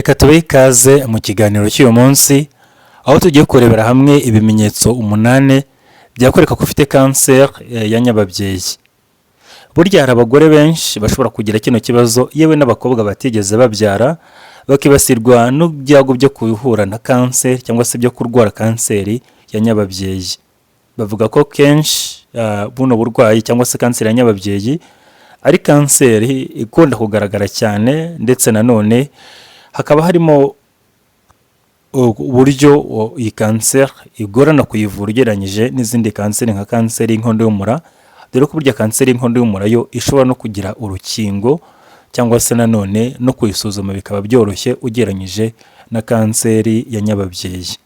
Reka tubahe ikaze mu kiganiro cy'uyu munsi, aho tugiye kurebera hamwe ibimenyetso 8 byakwereka ko ufite kanseri ya nyababyeyi. Burya hari abagore benshi bashobora kugira kino kibazo, yewe n'abakobwa batigeze babyara bakibasirwa n'ibyago byo guhura na kanseri cyangwa se byo kurwara kanseri ya nyababyeyi. Bavuga ko kenshi buno burwayi cyangwa se kanseri ya nyababyeyi ari kanseri ikunda kugaragara cyane, ndetse nanone hakaba harimo uburyo iyi kanseri igorana kuyivura ugereranyije n'izindi kanseri nka kanseri y'inkondo y'umura, dore ko burya kanseri y'inkondo y'umura yo ishobora no kugira urukingo cyangwa se nanone no kuyisuzuma bikaba byoroshye ugereranyije na kanseri ya nyababyeyi.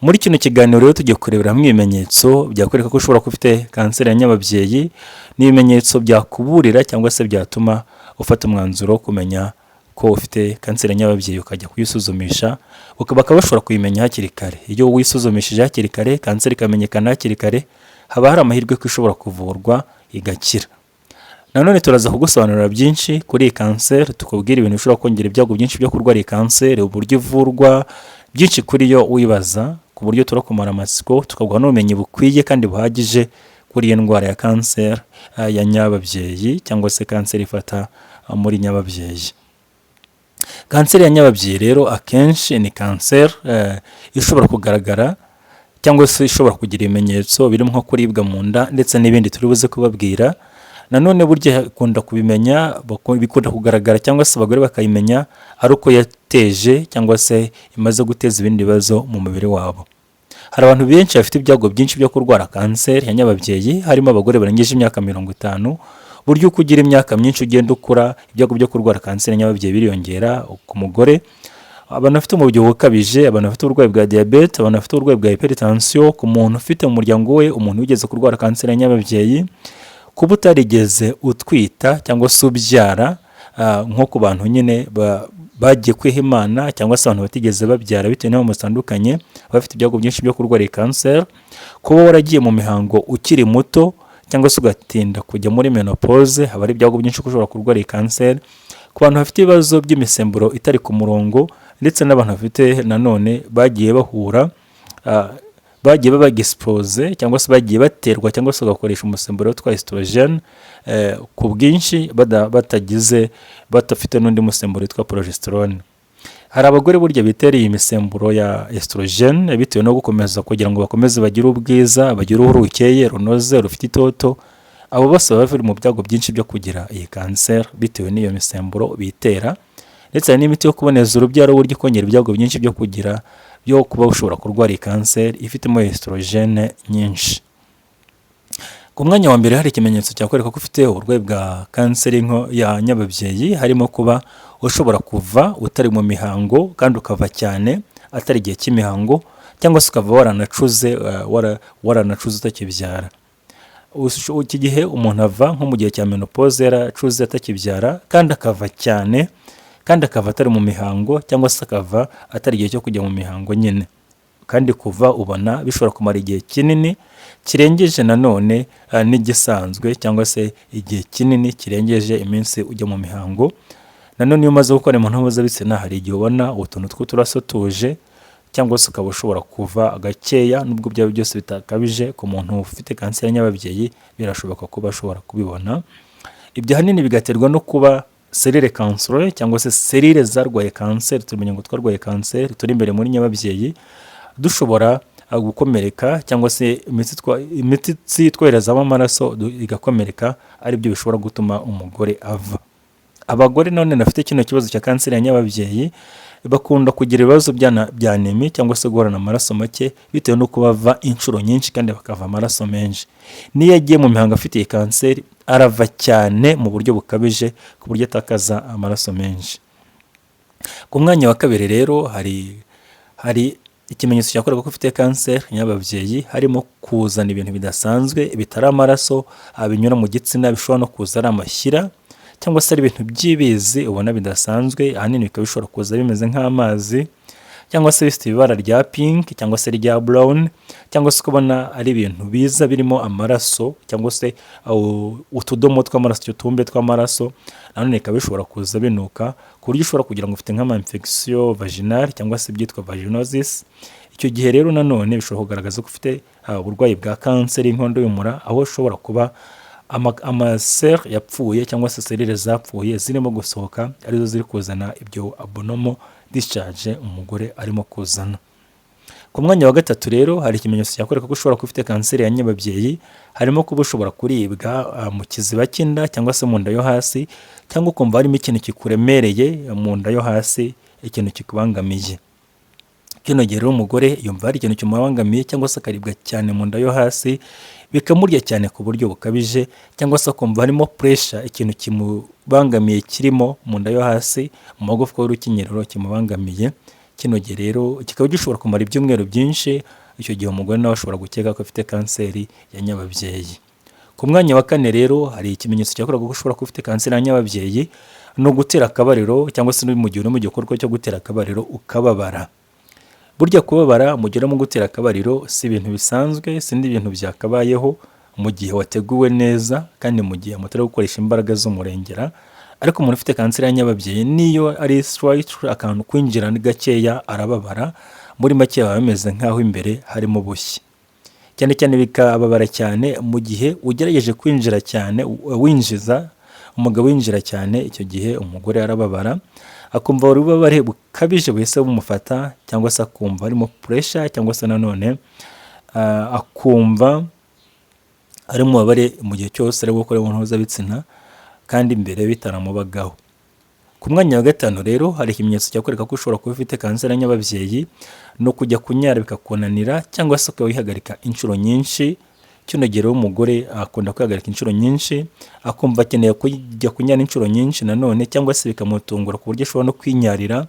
Muri kino kiganiro rero tugiye kurebera hamwe ibimenyetso byakwereka ko ushobora kuba ufite kanseri ya nyababyeyi, n'ibimenyetso byakuburira cyangwa se byatuma ufata umwanzuro wo kumenya ko ufite kanseri ya nyababyeyi ukajya kuyisuzumisha, bakaba bashobora kuyimenya hakiri kare. Iyo wisuzumishije hakiri kare, kanseri ikamenyekana hakiri kare, haba hari amahirwe ko ishobora kuvurwa igakira. Nanone turaza kugusobanurira byinshi kuri iyi kanseri, tukubwira ibintu bishobora kongera ibyago byinshi byo kurwara iyi kanseri, uburyo ivurwa, byinshi kuri yo wibaza, ku buryo turakumara amatsiko, tukaguha n'ubumenyi bukwiye kandi buhagije kuri iyi ndwara ya kanseri ya nyababyeyi cyangwa se kanseri ifata muri nyababyeyi. Kanseri ya nyababyeyi rero akenshi ni kanseri ishobora kugaragara cyangwa se ishobora kugira ibimenyetso birimo nko kuribwa mu nda ndetse n'ibindi turi buze kubabwira. Nanone burya ikunda kubimenya, bikunda kugaragara cyangwa se abagore bakayimenya ari uko yateje cyangwa se imaze guteza ibindi bibazo mu mubiri wabo. Hari abantu benshi bafite ibyago byinshi byo kurwara kanseri ya nyababyeyi, harimo abagore barengeje imyaka 50. Burya uko ugira imyaka myinshi ugenda ukura, ibyago byo kurwara kanseri ya nyababyeyi biriyongera ku mugore. Abantu bafite umubyibuho ukabije, abantu bafite uburwayi bwa diyabete, abantu bafite uburwayi bwa hypertension, ku muntu ufite mu muryango we umuntu wigeze kurwara kanseri ya nyababyeyi, kuba utarigeze utwita cyangwa se ubyara, nko ku bantu nyine bagiye kwiha Imana cyangwa se abantu batigeze babyara bitewe n'impamvu zitandukanye, bafite ibyago byinshi byo kurwara iyi kanseri. Kuba waragiye mu mihango ukiri muto cyangwa se ugatinda kujya muri menopause, haba hari ibyago byinshi ko ushobora kurwara iyi kanseri. Ku bantu bafite ibibazo by'imisemburo itari ku murongo, ndetse n'abantu bafite nanone bagiye bahura, bagiye baba exposé cyangwa se bagiye baterwa cyangwa se bagakoresha umusemburo witwa estrogène ku bwinshi, batagize, badafite n'undi musemburo witwa progestérone. Hari abagore burya bitera iyi misemburo ya estrogène bitewe no gukomeza kugira ngo bakomeze bagire ubwiza, bagire uruhu rukeye, runoze, rufite itoto. Abo bose baba bari mu byago byinshi byo kugira iyi kanseri bitewe n'iyo misemburo bitera. Ndetse hari n'imiti yo kuboneza urubyaro burya ikongera ibyago byinshi byo kugira, byo kuba ushobora kurwara iyi kanseri ifitemo estrogène nyinshi. Ku mwanya wa mbere hari ikimenyetso cyakwereka ko ufite uburwayi bwa kanseri ya nyababyeyi, harimo kuba ushobora kuva utari mu mihango kandi ukava cyane atari igihe cy'imihango, cyangwa se ukava waranacuze utakibyara. Iki gihe umuntu ava nko mu gihe cya menopause yaracuze atakibyara, kandi akava cyane, kandi akava atari mu mihango cyangwa se akava atari igihe cyo kujya mu mihango nyine. Kandi kuva ubona bishobora kumara igihe kinini kirengeje nanone n'igisanzwe, cyangwa se igihe kinini kirengeje iminsi ujya mu mihango. Nanone iyo umaze gukora imibonano mpuzabitsina, hari igihe ubona utuntu tw'uturaso tuje, cyangwa se ukaba ushobora kuva gakeya, nubwo byaba byose bitakabije. Ku muntu ufite kanseri ya nyababyeyi birashoboka kuba ashobora kubibona. Ibyo ahanini bigaterwa no kuba cellule cancéreux cyangwa se cellule zarwaye kanseri, tumenya ngo twarwaye kanseri turi imbere muri nyababyeyi, dushobora gukomereka cyangwa se imitsi itwoherezamo amaraso igakomereka, aribyo bishobora gutuma umugore ava. Abagore none bafite kino kibazo cya kanseri ya nyababyeyi bakunda kugira ibibazo bya anémie cyangwa se guhorana amaraso make, bitewe n'uko bava inshuro nyinshi kandi bakava amaraso menshi. N'iyo agiye mu mihango afite iyi kanseri, arava cyane mu buryo bukabije ku buryo atakaza amaraso menshi. Ku mwanya wa kabiri rero hari ikimenyetso cyakwereka ko ufite kanseri nyababyeyi, harimo kuzana ibintu bidasanzwe bitari amaraso binyura mu gitsina, bishobora no kuza ari amashyira cyangwa se ari ibintu by'ibizi ubona bidasanzwe, ahanini bikaba bishobora kuza bimeze nk'amazi. cyangwa se bifite ibara rya pink cyangwa se rya brown, cyangwa se ukabona ari ibintu biza birimo amaraso cyangwa se utudomo tw'amaraso, utumbe tw'amaraso. Nanone bikaba bishobora kuza binuka, ku buryo ushobora kugira ngo ufite nk'ama infection vaginale cyangwa se ibyitwa vaginosis. Icyo gihe rero nanone bishobora kugaragaza ko ufite uburwayi bwa kanseri y'inkondo y'umura, aho ushobora kuba ama cells yapfuye cyangwa se cellules zapfuye zirimo gusohoka, arizo ziri kuzana ibyo abnormal discharge umugore arimo kuzana. Ku mwanya wa gatatu rero hari ikimenyetso cyakwereka ko ushobora kuba ufite kanseri ya nyababyeyi. Harimo kuba ushobora kuribwa mu kiziba cy'inda cyangwa se mu nda yo hasi, cyangwa ukumva harimo ikintu kikuremereye mu nda yo hasi, ikintu kikubangamiye. Kino gihe rero umugore yumva hari ikintu kimubangamiye, cyangwa se akaribwa cyane mu nda yo hasi, bikamurya cyane ku buryo bukabije, cyangwa se akumva harimo pressure, ikintu kimubangamiye kirimo mu nda yo hasi, mu magufwa y'urukenyerero kimubangamiye. Kino gihe rero kikaba gishobora kumara ibyumweru byinshi. Icyo gihe umugore nawe ashobora gukeka ko afite kanseri ya nyababyeyi. Ku mwanya wa kane rero hari ikimenyetso cyakwereka ko ushobora kuba ufite kanseri ya nyababyeyi, ni ugutera akabariro, cyangwa se mu gihe uri mu gikorwa cyo gutera akabariro ukababara. Burya kubabara mu gihe urimo gutera akabariro si ibintu bisanzwe, si n'ibintu byakabayeho mu gihe wateguwe neza kandi mu gihe mutari gukoresha imbaraga z'umurengera. Ariko umuntu ufite kanseri ya nyababyeyi, niyo ari slight, akantu kwinjira ni gakeya, arababara. Muri make baba bameze nk'aho imbere harimo ubushye cyane cyane. Bikababara cyane mu gihe ugerageje kwinjira cyane, winjiza umugabo winjira cyane. Icyo gihe umugore arababara, akumva ububabare bukabije buhise bumufata, cyangwa se akumva harimo pressure, cyangwa se nanone akumva ari mu bubabare mu gihe cyose ari gukora imibonano mpuzabitsina, kandi mbere bitaramubagaho. Ku mwanya wa gatanu rero hari ikimenyetso cyakwereka ko ushobora kuba ufite kanseri ya nyababyeyi, no kujya kunyara bikakunanira, cyangwa se ukaba wihagarika inshuro nyinshi. Kino gihe rero umugore akunda kwihagarika inshuro nyinshi, akumva akeneye kujya kunyara inshuro nyinshi nanone, cyangwa se bikamutungura ku buryo ashobora no kwinyarira.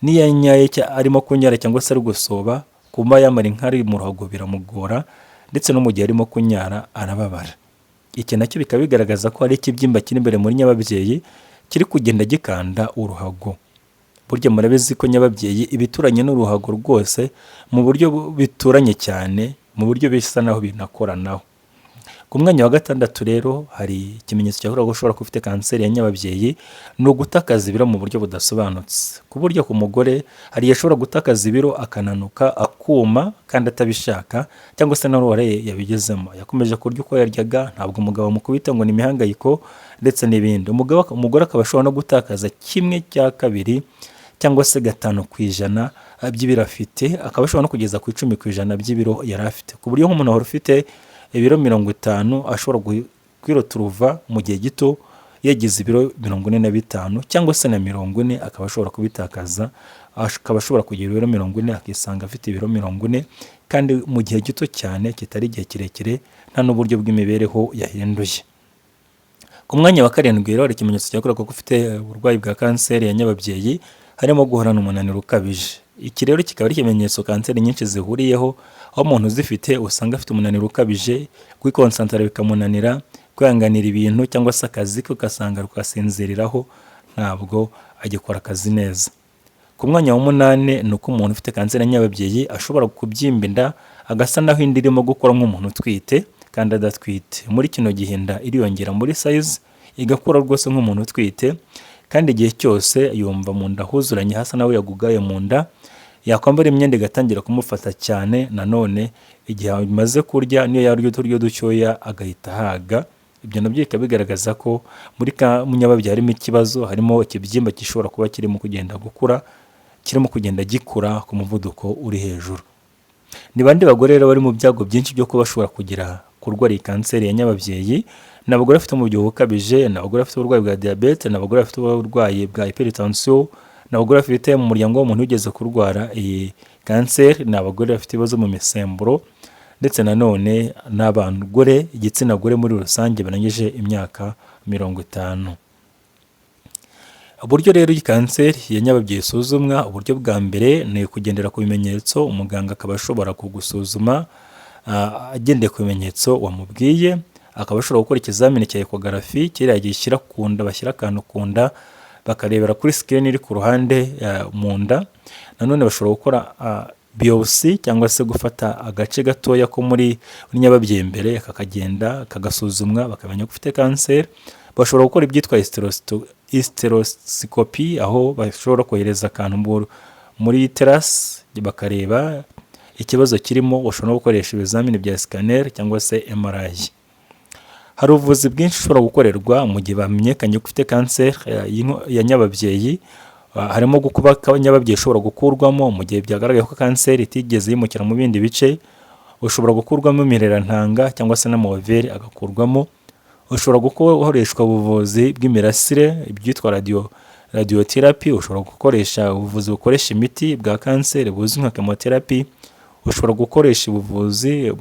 N'iyo yanyaye arimo kunyara cyangwa se ari gusoba, kuba yamara inkari mu ruhago biramugora, ndetse no mu gihe arimo kunyara arababara. Iki nacyo bikaba bigaragaza ko hari ikibyimba kiri imbere muri nyababyeyi kiri kugenda gikanda uruhago. Burya murabizi ko nyababyeyi ibituranye n'uruhago rwose mu buryo bituranye cyane, mu buryo bisa naho binakoranaho. Ku mwanya wa gatandatu rero hari ikimenyetso cyakwereka ko ushobora kuba ufite kanseri ya nyababyeyi, ni ugutakaza ibiro mu buryo budasobanutse. Ku buryo ku mugore hari igihe ashobora gutakaza ibiro, akananuka, akuma kandi atabishaka, cyangwa se n'uruhare yabigezemo, yakomeje kurya uko yaryaga, ntabwo umugabo amukubita ngo ni imihangayiko ndetse n'ibindi. Umugore akaba ashobora no gutakaza 1/2 cyangwa se 5% by'ibiro afite, akaba ashobora no kugeza ku 10% by'ibiro yari afite, ku buryo nk'umuntu wari ufite ibiro 50 ashobora kwiroturuva mu gihe gito yagize ibiro 45 cyangwa se na 40, akaba ashobora kubitakaza, akaba ashobora kugira ibiro 40, akisanga afite ibiro 40, kandi mu gihe gito cyane kitari igihe kirekire, nta n'uburyo bw'imibereho yahinduye. Ku mwanya wa karindwi rero hari ikimenyetso cyakwereka ko ufite uburwayi bwa kanseri ya nyababyeyi, harimo guhorana umunaniro ukabije. Iki rero kikaba ari ikimenyetso kanseri nyinshi zihuriyeho, aho umuntu uzifite usanga afite umunaniro ukabije, kwikonsantara bikamunanira, kwihanganira ibintu cyangwa se akazi ke ugasanga rukasinziriraho, ntabwo agikora akazi neza. Ku mwanya wa munani ni uko umuntu ufite kanseri ya nyababyeyi ashobora kubyimba inda, agasa naho inda irimo gukora nk'umuntu utwite kandi adatwite. Muri kino gihe inda iriyongera muri size, igakura rwose nk'umuntu utwite, kandi igihe cyose yumva mu nda huzuranye, hasa naho yagugaye mu nda, yakwambara imyenda igatangira kumufata cyane. Nanone igihe amaze kurya, niyo yarya uturyo dutoya agahita ahaga. Ibyo nabyo bikaba bigaragaza ko muri nyababyeyi harimo ikibazo, harimo ikibyimba gishobora kuba kirimo kugenda gukura, kirimo kugenda gikura ku muvuduko uri hejuru. Ni bande bagore rero bari mu byago byinshi byo kuba bashobora kugira kurwara iyi kanseri ya nyababyeyi? Ni abagore bafite umubyibuho ukabije, ni abagore bafite uburwayi bwa diyabete, ni abagore bafite uburwayi bwa hypertension, ni abagore bafite mu muryango w'umuntu wigeze kurwara iyi kanseri, ni abagore bafite ibibazo mu misemburo, ndetse nanone n'abagore, igitsina gore muri rusange, barangije imyaka 50. Uburyo rero iyi kanseri ya nyababyeyi isuzumwa: uburyo bwa mbere ni ukugendera ku bimenyetso. Umuganga akaba ashobora kugusuzuma agendeye ku bimenyetso wamubwiye, akaba ashobora gukora ikizamini cya échographie, kiriya gishyira ku nda, bashyira akantu ku nda bakarebera kuri screen iri ku ruhande mu nda. Nanone bashobora gukora biopsy cyangwa se gufata agace gatoya ko muri nyababyeyi imbere, kakagenda kagasuzumwa, bakamenya ko ufite kanseri. Bashobora gukora ibyitwa hysteroscopy, aho bashobora kohereza akantu muri uterus bakareba ikibazo kirimo. Bashobora no gukoresha ibizamini bya scanner cyangwa se MRI. Hari ubuvuzi bwinshi ushobora gukorerwa mu gihe bamenyekanye ko ufite kanseri ya nyababyeyi. Harimo kuba nyababyeyi ishobora gukurwamo mu gihe byagaragaye ko kanseri itigeze yimukira mu bindi bice. Ushobora gukurwamo imirerantanga cyangwa se n'ama ovaires agakurwamo. Ushobora gukoreshwa ubuvuzi bw'imirasire, ibyitwa radiotherapy. Ushobora gukoresha ubuvuzi bukoresha imiti bwa kanseri buzwi nka chemotherapy. Ushobora gukoresha ubuvuzi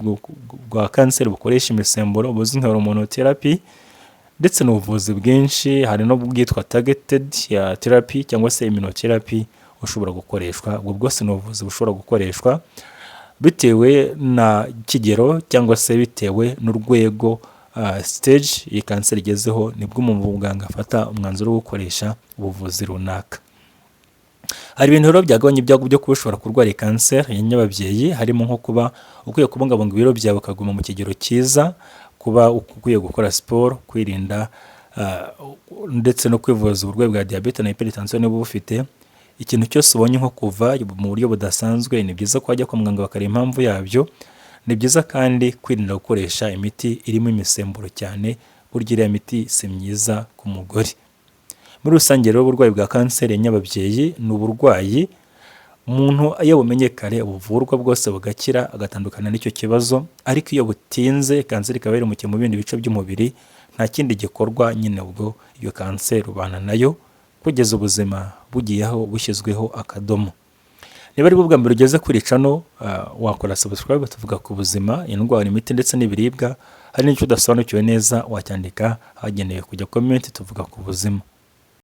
bwa kanseri bukoresha imisemburo buzwi nka hormonotherapy, ndetse n'ubuvuzi bwinshi. Hari n'ubwitwa targeted ya therapy cyangwa se immunotherapy ushobora gukoreshwa. Ubwo bwose ni ubuvuzi bushobora gukoreshwa bitewe na kigero cyangwa se bitewe n'urwego, stage iyi kanseri igezeho, nibwo umuganga afata umwanzuro wo gukoresha ubuvuzi runaka. Hari ibintu rero byagabanya ibyago byo kuba ushobora kurwara iyi kanseri ya nyababyeyi, harimo nko kuba ukwiye kubungabunga ibiro byawe ukaguma mu kigero cyiza, kuba ukwiye gukora siporo, kwirinda ndetse no kwivuza uburwayi bwa diyabete na hypertension niba ubufite. Ikintu cyose ubonye nko kuva mu buryo budasanzwe, ni byiza ko wajya kwa muganga bakareba impamvu yabyo. Ni byiza kandi kwirinda gukoresha imiti irimo imisemburo cyane, burya iriya miti si myiza ku mugore. Muri rusange rero, uburwayi bwa kanseri ya nyababyeyi ni uburwayi umuntu iyo bumenye kare buvurwa bwose bugakira, agatandukana n'icyo kibazo. Ariko iyo butinze, kanseri ikaba yarimukiye mu bindi bice by'umubiri, nta kindi gikorwa nyine, ubwo iyo kanseri ubana nayo kugeza ubuzima bugiyeho bushyizweho akadomo. Niba ari bwo bwa mbere ugeze kuri channel, wakora subscribe. Tuvuga ku buzima, indwara, imiti ndetse n'ibiribwa. Hari n'icyo udasobanukiwe neza, wacyandika ahagenewe kujya comment. Tuvuga ku buzima.